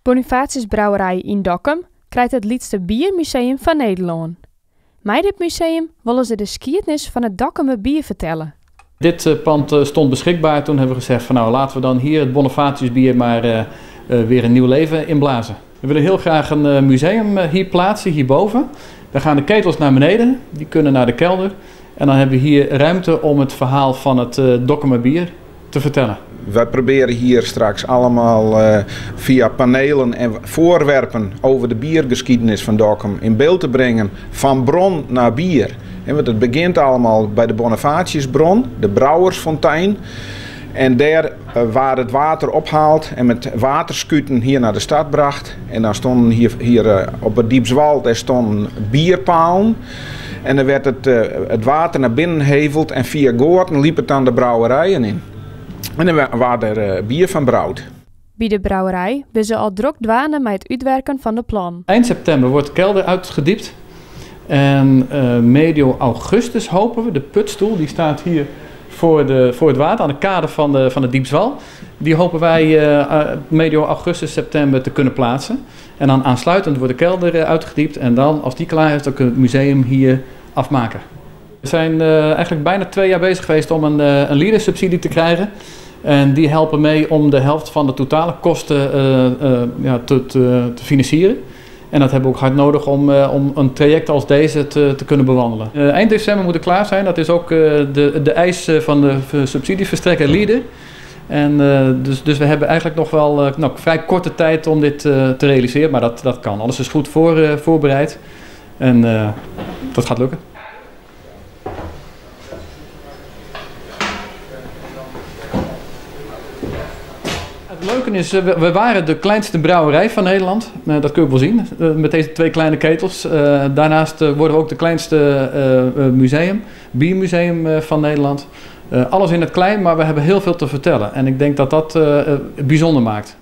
Bonifatius Brouwerij yn Dokkum krijt it lytste biermuseum fan Nederlân. Mei dit museum wolle se de skiednis fan it Dokkumer bier fertelle. Dit eh, pand eh, stond beschikbaar. Toen hebben we gezegd van nou laten we dan hier het Bonifatius bier maar eh, weer een nieuw leven inblazen. We willen heel graag een museum hier plaatsen, hierboven. Daar gaan de ketels naar beneden, die kunnen naar de kelder. En dan hebben we hier ruimte om het verhaal van het Dokkumer bier te vertellen. Wij proberen hier straks allemaal via panelen en voorwerpen over de biergeschiedenis van Dokkum in beeld te brengen. Van bron naar bier. En want het begint allemaal bij de Bonifatiusbron, de Brouwersfontein. En daar waar het water ophaalt en met waterskuten hier naar de stad bracht. En dan stonden hier op het Diepswal, daar stonden bierpalen. En dan werd het water naar binnen heveld en via goten liep het dan de brouwerijen in. En dan waar er bier van brouwd. By de brouwerij binne se al drok dwaande mei it útwurken fan de plan. Eind septimber wurdt de kelder útdiept. En medio augustus hoopje we, de putstoel die stiet hjir foar it wetter aan de kade fan de Diepswal. Dy hoopje wy medio augustus, septimber te kunnen pleatsen. En dan oansluitend wurdt de kelder útdiept en dan, as dy klear is, dan kinne we it museum hjir ôfmeitsje. We binne eigentlik byna 2 jier beuzich west om in Leader-subsydzje te krijen. En dy helpe mei om de helte fan de totale kosten ja, te finansieren. En dat hawwe we ek hurd nedich om in trajekt as dizze te kunnen bewandelen. Ein desimber moat it klear wêze. Dat is ek de eask fan de subsydzjeferstrekker Leader. En dus we hawwe eigentlik noch wol no, frij koarte tiid om dit te realisearjen, mar dat kin. Alles is goed foarbereid en dat giet lukke. Het leuke is, we waren de kleinste brouwerij van Nederland. Dat kun je ook wel zien, met deze 2 kleine ketels. Daarnaast worden we ook de kleinste museum, biermuseum van Nederland. Alles in het klein, mar we hawwe hiel folle te fertellen. En ik tink dat dat bysûnder makket.